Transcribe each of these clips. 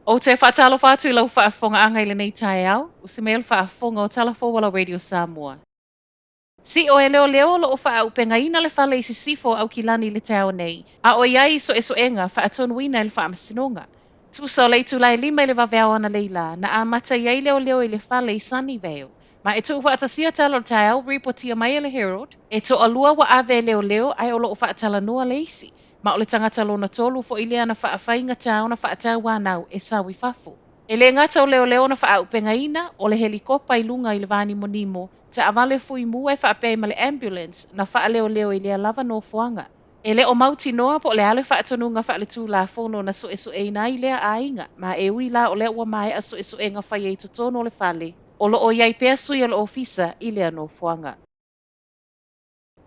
Ou te faatalofa atu i lau faafofogaaga i lenei taeao, usi mai le faafofoga o Tala Fou a la Radio Samoa. Si'o e leoleo o lo o faaaupegaina le fale i sisifo o Aukilani i le taeao nei, a o i ai suesuega faatonuina e le Faamasinoga. Tusa o le itula e 5 i le vaveao analeila, na amata i ai leoleo i le fale i Sunnyvale. Ma e tuufaatasia tala o le taeao ripotia mai e le Herald, e toalua ua ave e leoleo ae o lo o faatalanoa le isi. Ma o le tagata lona tolu foi lea na faafaigata ona faatauanau e sau i fafo. E le gata o leoleo na faaaupegaina, o le helikopa i luga i le vānimonimo, taavale fuimu e faapea ai ma le ambulance na faaleoleo i lea lava nofoaga. E le o mautinoa po o le a le faatonuga faaletulafono na suesueina ai lea aiga, ma e ui la o lea ua maea suesuega faia i totonu o le fale, o lo o i ai pea sui o le ofisa i lea nofoaga.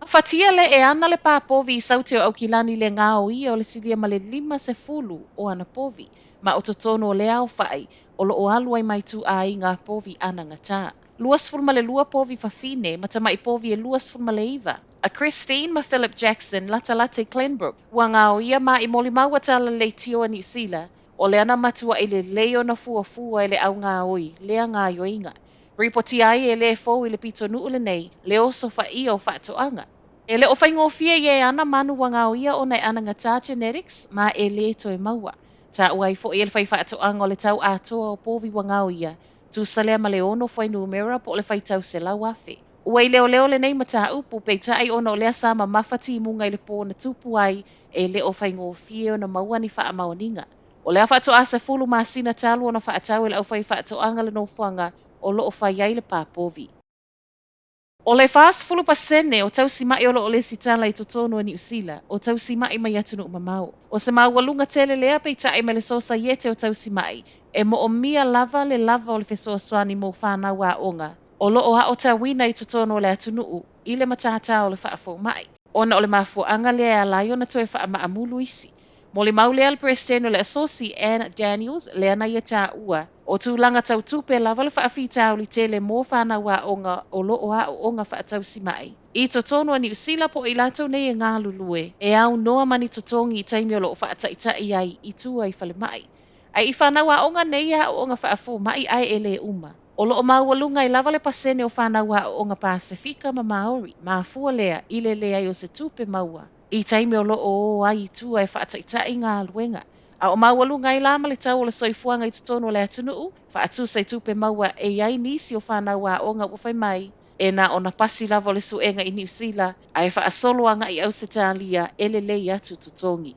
Afatia le e ana le pā povi i Saute o Aukilani i le gaoia o le silia ma le 50 o ana povi, ma o totonu o lea aofa'i o lo o alu ai ma ituaiga povi anagatā. 22 povi fafine ma tama'i povi e 29. A Christine ma Philip Jackson latalata i Glenbrook, ua gaoia ma i molimau a tala leitio a Niu Sila, o lea na matua'i lelei ona fuafua e le augaoi lea gaoioiga. Ripotia ai e lē fou i le pitonuu lenei le osofaia o faatoaga. E le o faigofie i e ana manu ua gaoia ona e anagatā genetics ma e lē toe maua. Taua ai foi e le faifaatoaga o le tau atoa o povi ua gaoia, tusa lea ma le ono fuainumera po o le faitau 100,000. Ua i leoleo lenei mataupu, peitai ona o lea sa mamafa timuga i le pō na tupu ai, e le o faigofie ona maua ni faamaoniga. O lea faatoa 10 masina talu ona faatau e le aufaifaatoaga le nofoaga o lo o fai ai le pā povi. O le 40% o tausima'i o lo o lesitala i totonu o Niu Sila, o tausima'i mai atunuu mamao. O se maualuga tele lea peitai mai le Sosaiete o Tausima'i, e moomia lava le lava o le fesoasoani mo fanau aoga o lo o aotauina i totonu o le atunuu i le matātā o le faafoma'i. Ona o le mafuaaga lea e ala ai ona toe faamaamulu isi. Molimau lea le Peresetene o le Asosi Ann Daniels lea na ia taua, o tulaga tau tupe lava le faafitauli tele mo fanau aoga o lo o aooga faatausima'i. I totonu o Niu Sila po o i latou nei e galulue, e aunoa ma ni totogi i taimi o lo o faataita'i ai i tua i falemai. Ae i fanau aoga nei e aooga faafoma'i ae e lē uma. O lo o maualuga ai lava le pasene o fanau aooga Pasefika ma Maori, mafua lea i le leai o se tupe maua i taimi o lo o o ai i tua e faataita'i galuega. A o maualuga ai la ma le tau o le soifuaga i totonu o le atunuu, faatusa i tupe maua e i ai nisi o fanau aoga ua fai mai, e na ona pasi lava o le suega i Niu Sila ae faasolo aga'i i Ausetalia e lelei atu totogi.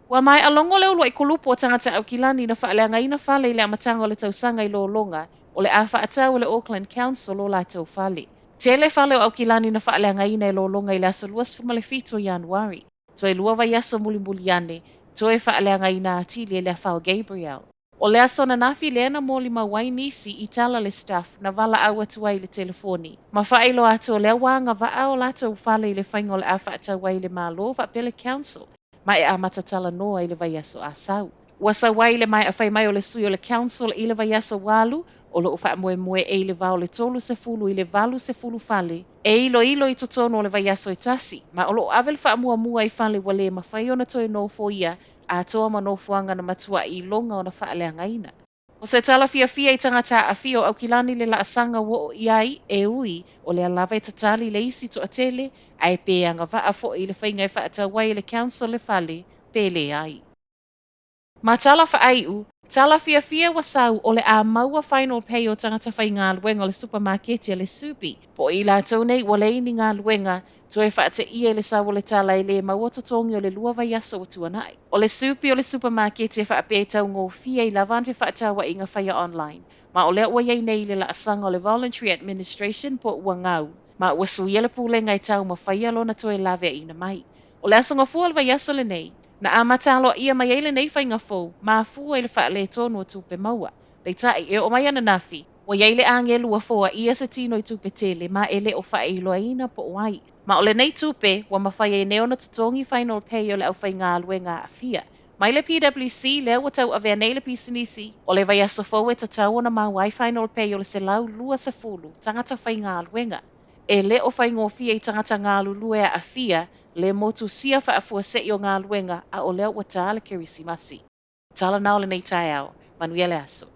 Ua maea logo le uluai kulupu o tagata Aukilani na faaleagaina fale i le amataga o le tausaga i lologa o le a faatau e le Auckland Council o latou fale. Tele fale o Aukilani na faaleagaina e lologa i le aso 27 o Ianuari. Toe lua vaiaso mulimuli ane, toe faaleagaina atili e le afa o Gabrielle. O le aso ananafi lea na molimau ai nisi i tala le Stuff na valaau atu ai i le telefoni. Ma faailoa atu o lea ua agavaa o latou fale i le faiga o le a faatau ai e le Malo faapea le Council ma e amata talanoa i le vaiaso a sau. Ua sau ai le maea fai mai o le sui o le Council i le vaiaso ua alu, o lo o faamoemoe e i le va o le 30 i le 80 fale e iloilo i totonu o le vaiaso e tasi, ma o lo o ave le faamuamua i fale ua lē mafai ona toe nofoia atoa ma nofoaga na matuai iloga ona faaleagaina. O se tala fiafia i tagata aafia o Aukilani le laasaga ua oo i ai, e ui o lea lava e tatali le isi toatele, ae pe agavaa foi i le faiga e faatau ai e le Council le fale, pe leai. Ma tala faaiu, tala fiafia ua sau o le a maua final pay o tagata faigaluega o le supamaketi a le Subi, po o i latou nei ua leai ni galuega, toe faateia i le sau o le tala e lē maua totogi o le lua vaiaso ua tuana'i. O le Subi o le supamaketi e faapea e taugofie ai lava ana fefaatauaiga faia online, ma o lea ua i ai nei i le laasaga o le Voluntary Administration po ua gau, ma ua suia le pulega e taumafaia lona toe laveaiina mai. O le aso Gafua o le vaiaso lenei, na amata aloaia mai ai lenei faiga fou, mafua i le faaletonu o tupe maua. Peitai, e oo mai ananafi, ua i ai le agelu ua foaia se tino i tupe tele ma e le o faailoaina po o ai. Ma o lenei tupe, ua mafai ai nei ona totogi final pay o le aufaigaluega aafia. Mai le PWC lea ua tauavea nei le pisinisi, o le vaiaso fou e tatau ona maua ai final pay o le 120 tagata faigaluega. E le o faigofie i tagata galulue aafia le motusia faafuasei o galuega a o lea ua tā le Kerisimasi. Tala na o lenei taeao. Manuia le aso.